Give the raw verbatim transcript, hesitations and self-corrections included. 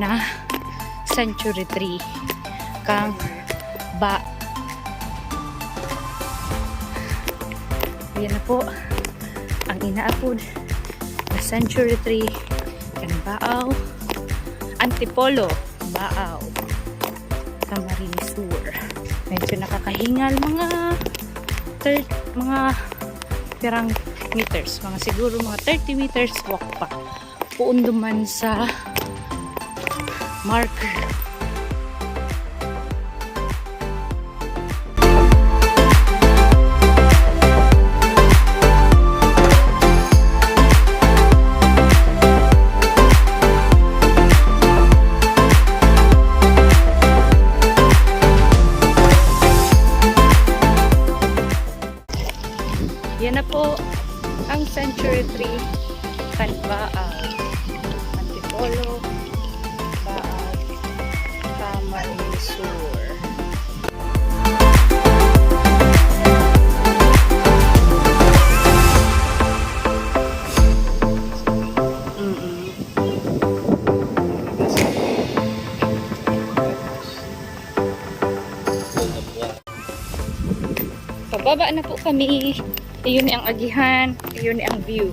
na century tree kang ba. Yan na po ang inaapod na century tree kan Baao, Antipolo, Baao, Camarines Sur. Medyo nakakahingal, mga thirty, mga pirang meters, mga siguro mga thirty meters walk pa. Poon duman sa marker. Yan na po ang century tree kan Baao, Antipolo, Baao, Camarines Sur. Mm-mm. Pababa na po kami. Iyon ang agihan, iyon ang view.